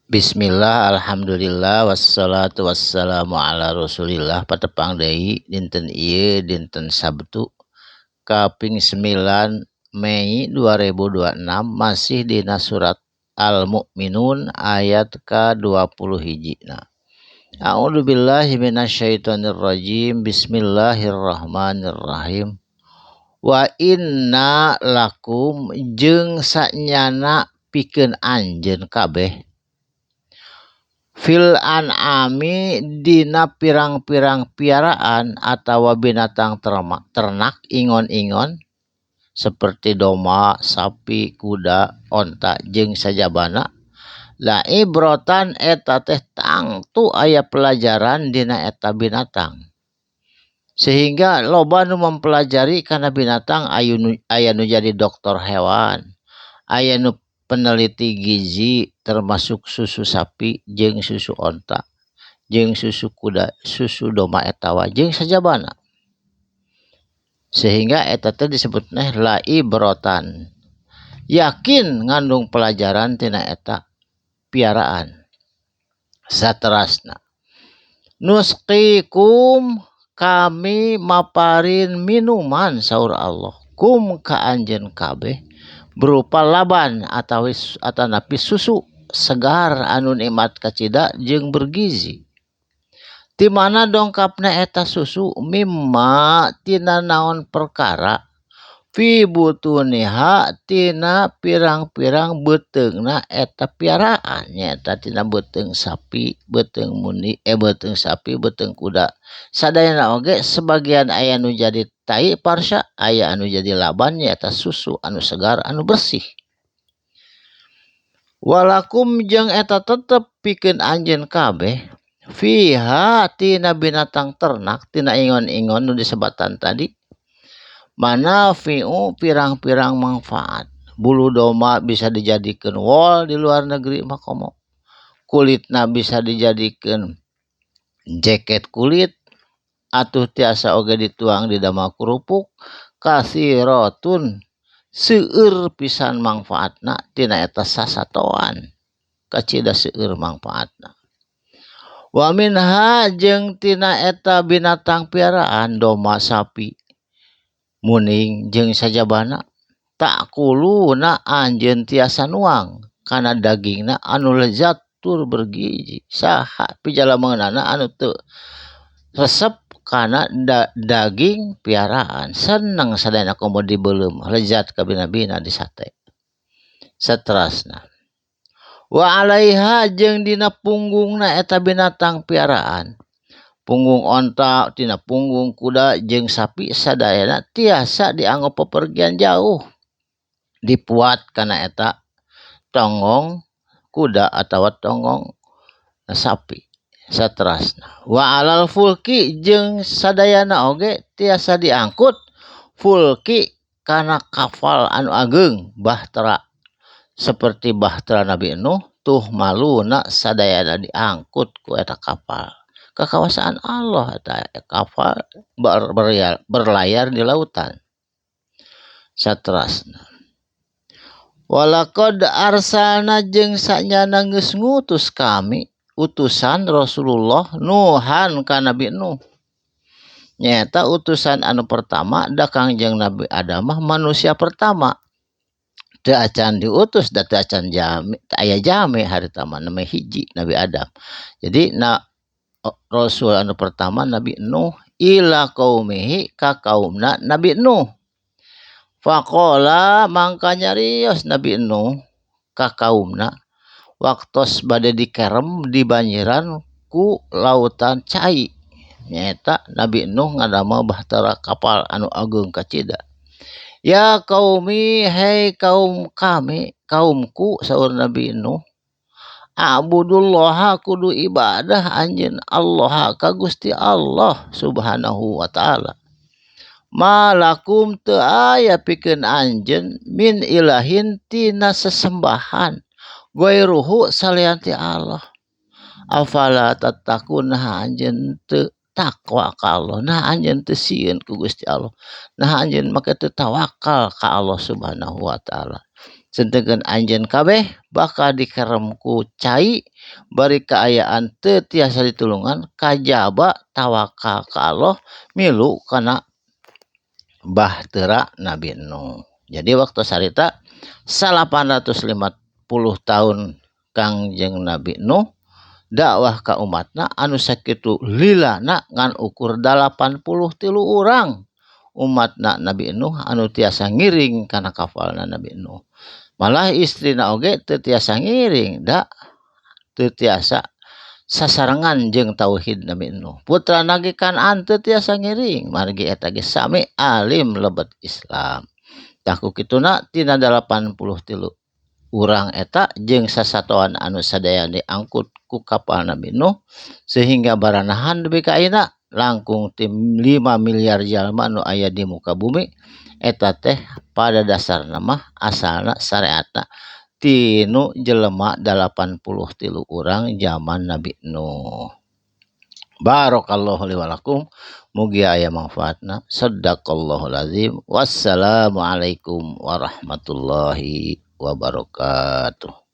Bismillah, alhamdulillah, wassalatu wassalamu ala rasulillah. Patepang deui dinten ieu, dinten Sabtu kaping 9 Mei 2026, masih dina surat Al-Mu'minun ayat ka-20 hiji. Nah, A'udzubillahi minasyaitonirrajim. Bismillahirrahmanirrahim. Wa inna lakum jeung sanyana pikeun anjeun kabeh fil an'ami dina pirang-pirang piaraan atawa binatang ternak, ingon-ingon seperti domba, sapi, kuda, onta jeung sajabana, la ibrotan eta teh tangtu aya pelajaran dina eta binatang, sehingga loba nu mempelajari kana binatang. Aya nu jadi dokter hewan, aya nu peneliti gizi, termasuk susu sapi jeung susu onta jeung susu kuda, susu domba etawa jeung sajabana, sehingga eta teh disebutna la ibrotan, yakin ngandung pelajaran tina eta piaraan. Saterasna, nusqikum kami maparin minuman, saur Allah, kum ka anjeun kabeh berupa laban atau atanapi susu segar anu nikmat kacida jeung bergizi. Di mana dongkapna eta susu? Mimma tina naon perkara, fi butuniha tina pirang-pirang beuteungna eta piaraan, nyaeta tina beuteung sapi, beuteung muni, beuteung sapi, beuteung kuda sadayana oge. Sebagian aya nu jadi tai parsa, aya anu jadi laban, nyaeta susu anu segar, anu bersih. Walakum jeung eta tetep pikeun anjeun kabeh, fiha tina binatang ternak, tina ingon-ingon nu disebatan tadi, manafi'u pirang-pirang manfaat. Bulu domba bisa dijadikan wol di luar negeri mah komo, kulitna bisa dijadikan jaket kulit, atuh tiasa oge dituang di damel kerupuk. Kasiratun seueur pisan manfaatna tina eta sasatoan, kacida seueur manfaatna. Wa minha jeung tina eta binatang piaraan, domba, sapi, muning jeung sajabana, ta'kuluna anjeun tiasa nuang kana dagingna anu lezat tur bergizi. Saha pijalameunana anu teu resep kana daging piaraan? Seneng sadayana, komo dibeuleum, lezat kabina-bina di sate. Saterasna, wa alaiha jeung dina punggungna eta binatang piaraan, punggung onta, tina punggung kuda jeung sapi sadayana, tiasa dianggo pepergian jauh, dipuat kana eta tonggong kuda atawa tonggong sapi. Saterasna, wa alal fulki jeung sadayana oge tiasa diangkut, fulki kana kapal anu ageng, bahtera, seperti bahtera Nabi Nuh. Tuh maluna sadayana diangkut ku eta kapal. Kekuasaan Allah eta kapal berlayar di lautan. Saterasna, walaqad arsalna jeung sanyana geus ngutus kami utusan Rasulullah Nuhan ka Nabi Nuh, nyaeta utusan anu pertama, da Kangjeng Nabi Adam mah manusia pertama, teu acan diutus, da teu acan jami, teu aya jami harita mah, nembe hiji Nabi Adam. Jadi na Rasul anu pertama Nabi Nuh, ila qaumihi ka kaumna Nabi Nuh. Faqala mangka nyarios Nabi Nuh ka kaumna waktos bade dikerem, dibanjiran ku lautan cai, nyaeta Nabi Nuh ngadamel bahtera kapal anu ageung kacida. Ya qaumi, hei kaum kami, kaumku, saur Nabi Nuh, a'budullaha kudu ibadah anjeun, Allah ka Gusti Allah Subhanahu wa taala. Malakum teu aya pikeun anjeun, min ilahin tina sesembahan, ghairuhu salian ti Allah. Afala tattaqun, nah anjeun teu takwa ka Allah? Nah anjeun teu sieun ku Gusti Allah? Nah anjeun make teu tawakal ka Allah Subhanahu wa taala? Sedengkeun anjeun kabeh bakal dikerem ku cai bari kaayaan teu tiasa ditulungan kajaba tawakal ka Allah milu kana bahtera Nabi Nuh. Jadi waktu sarita 850 tahun Kangjeng Nabi Nuh dakwah ka umatna anu sakitu lilana ngan ukur 83 urang umatna Nabi Nuh anu tiasa ngiring kana kapalna Nabi Nuh. Malah istrina oge teu tiasa ngiring da teu tiasa sasarengan jeung tauhid Nabi Nuh. Putrana ge Kanaan teu tiasa ngiring margi eta ge sami alim lebet Islam. Tah ku kituna tina 83 urang eta jeung sasatoan anu sadaya diangkut ku kapal Nabi Nuh sehingga baranahan dugi ka ayeuna langkung ti 5 miliar jalma nu aya di muka bumi eta teh pada dasarna mah asalna syariatna tinu jelema 83 urang zaman Nabi Nuh. Barakallahu li wa lakum, mugi aya manfaatna. Sadaqallahul azim. Wassalamualaikum warahmatullahi wabarakatuh.